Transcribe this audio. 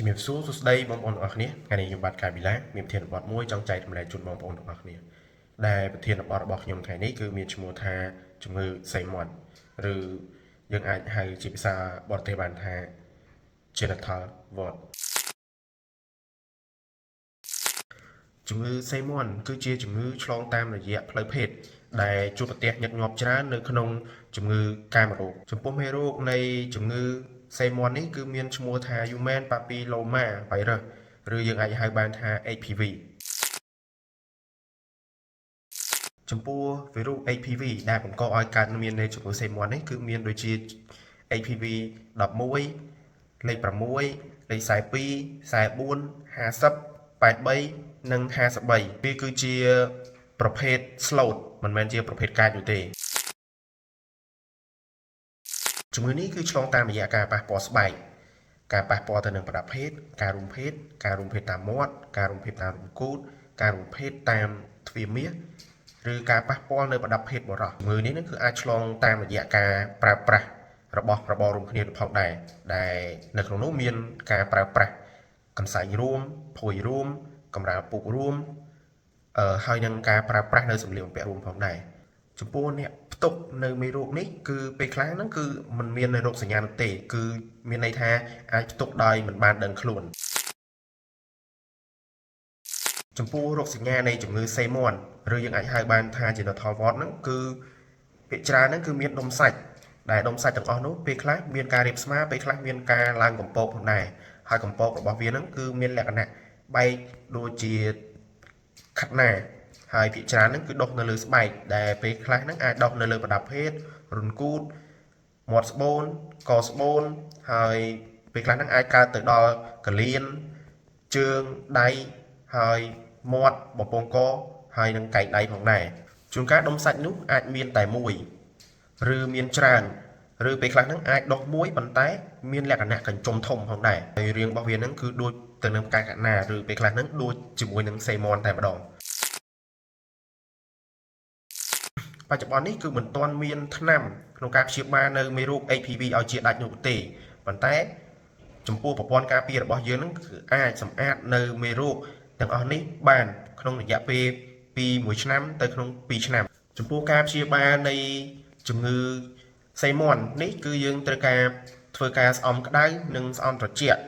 ជំរាបសួរសួស្តីបងប្អូនទាំងអស់គ្នាថ្ងៃនេះខ្ញុំបាទកាយប៊ីឡាមានប្រធានបទមួយចង់ចែករំលែកជូនបងប្អូនទាំងអស់គ្នាដែលប្រធានបទរបស់ខ្ញុំថ្ងៃនេះគឺមានឈ្មោះថាជំងឺសីមាន់ឬយើងអាចហៅជាភាសាបរទេសបានថា Genital Wart ជំងឺសីមាន់គឺជាជំងឺឆ្លងតាមរយៈផ្លូវភេទដែលជួបប្រទះញឹកញាប់ច្រើននៅក្នុងជំងឺកាមរោគចំពោះមេរោគនៃជំងឺសីមាន់នេះគឺមានឈ្មោះថា Human Papilloma Virus ឬយើងអាចហៅបានថា HPV ចំពោះវីរុស HPV ដែលបង្កឲ្យកើតមាននៃជំងឺសីមាន់នេះគឺមានដូចជា HPV 11លេខ6លេខ42 44 50 83និង53វាគឺជាប្រភេទ slot មិនមែនជាប្រភេទកាចនោះទេជំងឺនេះគឺឆ្លងតាមរយៈការប៉ះពាល់ស្បែកការប៉ះពាល់ទៅនឹងប្រដាប់ភេទការរួមភេទការរួមភេទតាមមាត់ការរួមភេទតាមរំគូតការរួមភេទតាមទ្វារមាសឬការប៉ះពាល់នៅប្រដាប់ភេទបុរសជំងឺនេះនឹងគឺអាចឆ្លងតាមរយៈការប្រើប្រាស់របស់របររួមគ្នាផងដែរដែលនៅក្នុងនោះមានការប្រើប្រាស់កន្សែងរួមភួយរួមកម្រាលពូករួមហើយនឹងការប្រើប្រាស់នៅសម្លៀកបំពាក់រួមផងដែរចំពោះអ្នកផ្ទុកនៅមេរោគនេះគឺពេលខ្លះហ្នឹងគឺมันមាននៅរោគសញ្ញានោះទេគឺមានន័យថាអាចផ្ទុកដោយមិនបានដឹងខ្លួនចំពោះរោគសញ្ញានៃជំងឺសេមាន់ឬយើងអាចហៅបានថា Genital Wart ហ្នឹងគឺភាគច្រើនហ្នឹងគឺមានដុំសាច់ដែលដុំសាច់ទាំងអស់នោះពេលខ្លះមានការរាបស្មើពេលខ្លះមានការឡើងកំពកផងដែរហើយកំពករបស់វាហ្នឹងគឺមានលក្ខណៈបែកដូចជាខាត់ណាហើយភាគច្រើនហ្នឹងគឺដុះនៅលើស្បែកដែលពេលខ្លះហ្នឹងអាចដុះនៅលើប្រដាប់ភេទរន្ធគូទមាត់ស្បូនកស្បូនហើយពេលខ្លះហ្នឹងអាចកើតទៅដល់កលៀនជើងដៃហើយមាត់បំពង់កហើយនឹងកែងដៃផងដែរជួនកាលដុំសាច់នោះអាចមានតែមួយឬមានច្រើនឬពេលខ្លះហ្នឹងអាចដុះមួយប៉ុន្តែមានលក្ខណៈកញ្ចុំធំផងដែរហើយរាងរបស់វាហ្នឹងគឺដូចទៅនឹងផ្កាយកណាឬពេលខ្លះហ្នឹងដូចជាមួយនឹងសេមនតែម្ដងបច្ចុប្បន្ននេះគឺមិនទាន់មានថ្នាំក្នុងការព្យាបាលនៅមេរោគ HPV ឲ្យជាដាច់នោះទេប៉ុន្តែចំពោះប្រព័ន្ធការពាររបស់យើងហ្នឹងគឺអាចសម្អាតនៅមេរោគទាំងអស់នេះបានក្នុងរយៈពេលពី1ឆ្នាំទៅក្នុង2ឆ្នាំចំពោះការព្យាបាលនៃជំងឺសីមាន់នេះគឺយើងត្រូវការធ្វើការស្អំក្តៅនិងស្អំត្រជាក់